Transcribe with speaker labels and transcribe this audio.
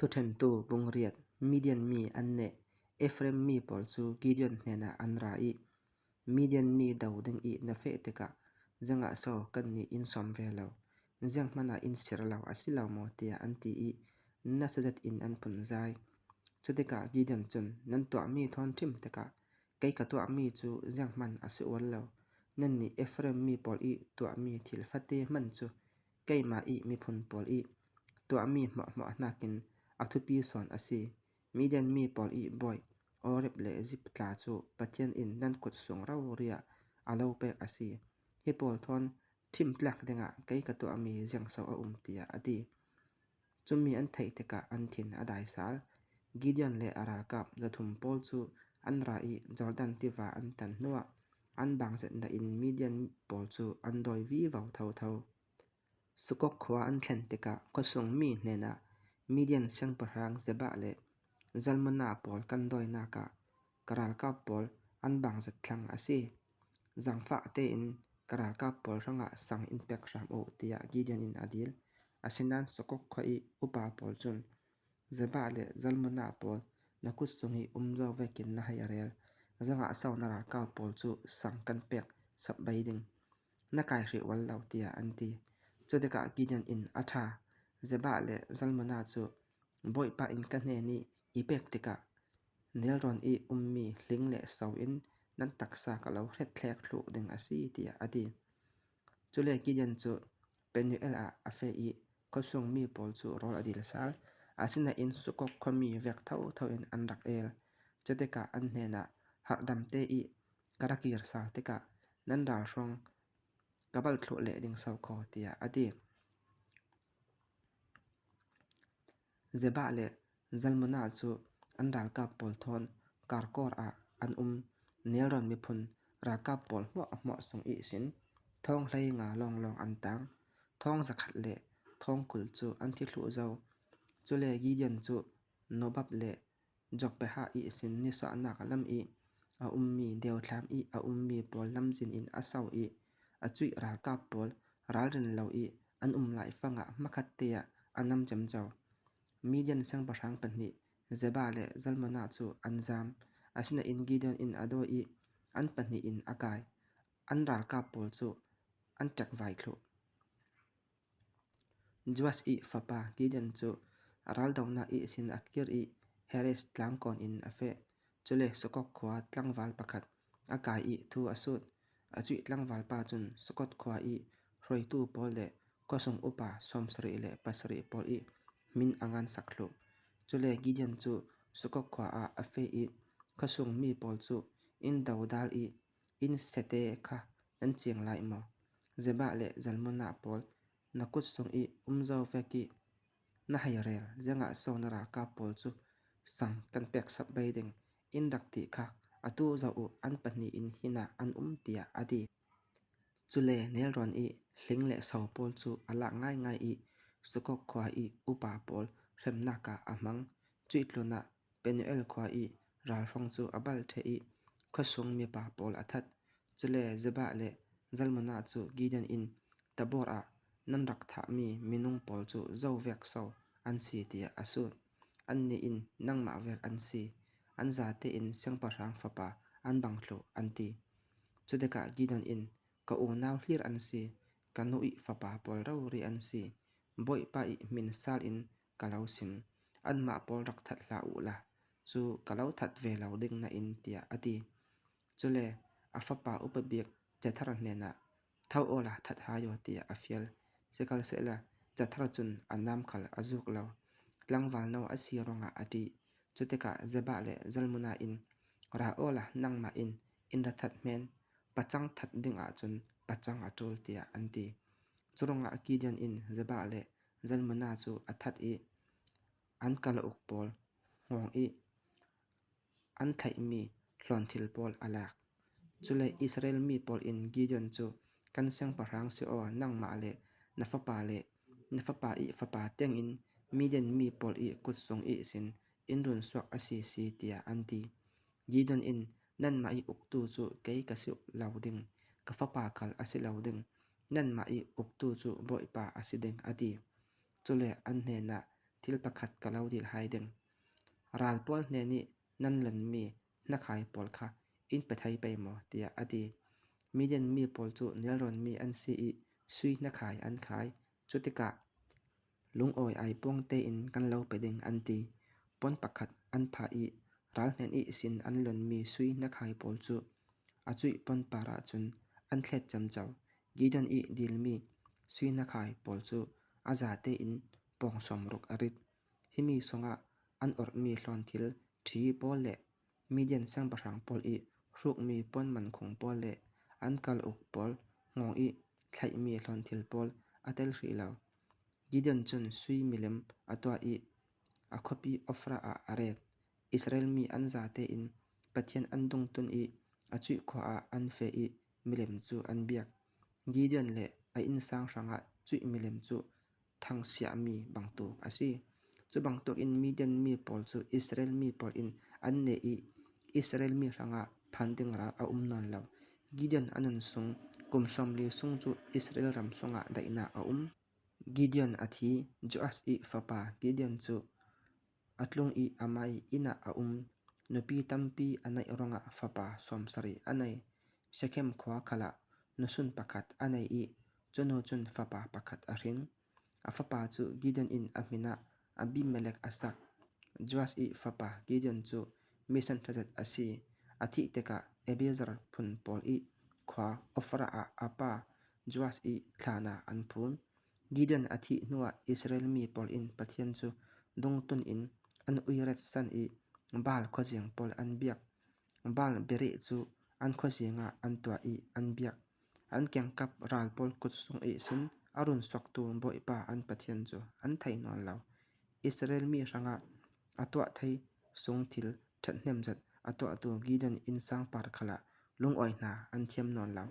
Speaker 1: Thuṭhentu bungriat Midian mi an neh. Efraim mi pawl cu Gideon hnenah an ra i, Midian mi do ding i na feh tikah zeingah so kannih in sawm ve lo, zeihmanh ah in sir lo a si lo maw tiah an ti i nasa zet in an phunzai. Cu tikah Gideon cun, Nan tuahmi thawn ṭhim tikah kei ka tuahmi cu zeihmanh a si ual lo. Nannih Efraim mi pawl i tuahmi thil fate hmanh cu keimah i miphun pawl i tuahmi hmuahhmuah nakin a thupi sawn a si. Midian mi pawl i bawi Oreb le Zip tla cu Pathian in nan kut sung rori ah a lo pek a si. Hi pawl thawn ṭhimtlak dingah kei ka tuahmi ziangso a um tiah a ti. Cumi an theih tikah an thin a dai sal. Gideon le a ralkap 300 pawl cu an ra i Jordan tiva an tan hnuah an bangzetnak in Midian pawl cu an dawi vivo thotho. Sukkoth khua an thlen tikah khuasung mi hnenah Midian siangpahrang Zebah le Zalmunna pawl kan dawinak ah ka ralkap pawl an bangzet thlang a si. Zaangfah tein ka ralkap pawl hrangah sang in pek hram u tiah Gideon in a dil. Asinain Sukkoth khua i upa pawl cun Zebah le Zalmunna pawl na kut cung i um zau vekin na hei rel. Zangah sau na ralkap pawl cu sang kan pek sap bei ding. Na kai hrih ual lo tiah an ti. Cu tikah Gideon in a ṭha. Zebah le Zalmunna cu Bawipa in ka hnen i i pek tikah nelrawn i ummi hling le so in nan taksa ka lo hretthlek thluh ding a si tiah a ti. Cule Gideon cu Penuel ah a feh i khuasung mi pawl cu rawl a dil sal. Asinain Sukkoth khuami vek thotho in an rak el. Cu tikah an hnenah harhdam te i ka ra kir sal tikah nan ralhruang ka bal thluh leh ding sau kho tiah a ti. Zebah le Zalmunna cu an ralkap pawl thawn Karkor ah an um. Nelrawn miphun ralkap pawl hmuahhmuah sung ihsin thong 15 lawnglawng an tang. Thong 100 le thong 20 cu an thi thluh zau. Cule Gideon cu Nobab le Jokbehah ihsin nisuahnak lam i a ummi deuthlam i a ummi pawl lamzin in a so i a cuih ralkap pawl ralrin lo i an um laifang ah hmakhat te ah a nam camco. Midian siangpahrang pahnih Zebah le Zalmunna cu an zaam. Asinain Gideon in a dawi i an pahnih in a kai. An ralkap pawl cu an ṭekvai thluh. Joash i fapa Gideon cu raldohnak ihsin a kir i Heres tlangkawn in a feh. Cule Sukkoth khua tlangval pakhat a kai i thu a sut. A cuih tlangval pa cun Sukkoth khua i hruaitu pawl le khuasung upa 77 pawl i min a ngan sak thluh. Cule Gideon cu Sukkoth khua ah a feh i khuasung mi pawl cu inn dodal i inn sete kha nan ciang lai maw? Zebah le Zalmunna pawl na kut sung i um zau vek i na hei rel ziangah so na ralkap pawl cu sang kan pek sap bei ding in rak ti kha atu zoh u an pahnih in hin ah an um tiah a ti. Cule nelrawn i hling le so pawl cu a lak ngaingai i Sukkoth khua i upa pawl hremnak ah a hmang. Cuitlun ah Penuel khua i ralhrong cu a bal ṭheh i khuasung mipa pawl a that. Cule Zebah le Zalmunna cu Gideon in Tabor ah nan rak thahmi minung pawl cu zovek so an si tiah a sut. Annih in nangmah vek an si, an zate in siangpahrang fapa an bang thluh, an ti. Cu tikah Gideon in, Ka unau hlir an si, ka nu i fapa pawl rori an si, Bawipa i min sal in ka lo sim. Anmah pawl rak that hlah u la, cu ka lo that ve lo ding nain, tiah a ti. Cule a fapa upa bik Jethar hnenah, Tho aw la that hayo, tiah a fial. Sikhalsehla Jethar cun a nam khal a zuk lo. Tlangval no a si ruangah a ṭih. Cu tikah Zebah le Zalmunna in, Ra aw la nangmah in in ra that hmen, pacang that ding ahcun pacang a ṭul, tiah an ti. Curuangah Gideon in Zebah le Zalmunna cu a that i an kalauk pawl hngawng i an thlaihmi hlawnthil pawl a lak. Cule Israel mi pawl in Gideon cu kan siangpahrang si aw nangmah le na fapa le na fapa i fapa tiangin Midian mi pawl i kutzung ihsin in run suak a si si tiah an ti. Gideon in nanmah i uktu cu kei ka si lo ding, ka fapa khal a si lo ding, nanmah i uktu cu Bawipa a si ding a ti. Cule an hnenah thil pakhat ka lo dil hai ding. Ral pawl hne nih nan lonmi hnakhai pawl kha in pe thai pei maw tiah a ti. Midian mi pawl cu nelrawn mi an si i sui hnakhai an khai. Cu tikah lungawi ai puang tein kan lo pe ding an ti. Puan pakhat an phah i ral hnen ihsin an lonmi sui hnakhai pawl cu a cuih puanpar ahcun an thlet camco. Gideon i dilmi sui hnakhai pawl cu a zate in pawng 60 a rit. Himi sungah an orhmi hlawnthil ṭhi pawl le Midian siangpahrang pawl i hrukmi puanmankhung pawl le an kalauk pawl hngawng i thlaihmi hlawnthil pawl a tel hrih lo. Gideon cun sui milem a tuah i a khuapi Ofrah ah a ret. Israel mi an zate in Pathian an dungtun i a cuih khua ah an feh i milem cu an biak. Gideon le a innsang hrangah cuih milem cu thangsiahmi bantuk a si. Cu bantukin Midian mi pawl cu Israel mi pawl in an neh i Israel mi hrangah phan ding ral a um nawn lo. Gideon a nun sung kum 40 sung cu Israel ram sungah daihnak a um. Gideon a thi. Joash i fapa Gideon cu a tlung i amah i inn ah a um. Nupi tampi a neih ruangah fapa 70 a nei. Shekhem khua khal ah nusun pakhat a nei i cu nu cun fapa pakhat a hrin. A fapa cu Gideon in a min ah Abimelek a sak. Joash i fapa Gideon cu mi sanṭhazet a si. A thih tikah Abiezer phun pawl i khua Ofrah ah a pa Joash i thlaan ah an phum. Gideon a thih hnuah Israel mi pawl in Pathian cu dungtun in an uiret san i Baal khuazing pawl an biak. Baal biareh cu an khuazing ah an tuah i an biak. An kengkap ral pawl kut sung ihsin a run soktu Bawipa an Pathian cu an thei nawn lo. Israel mi hrangah a tuah thei sung thil ṭhathnem zat a tuahtu Gideon innsang par khal ah lungawi hna an thiam nawn lo.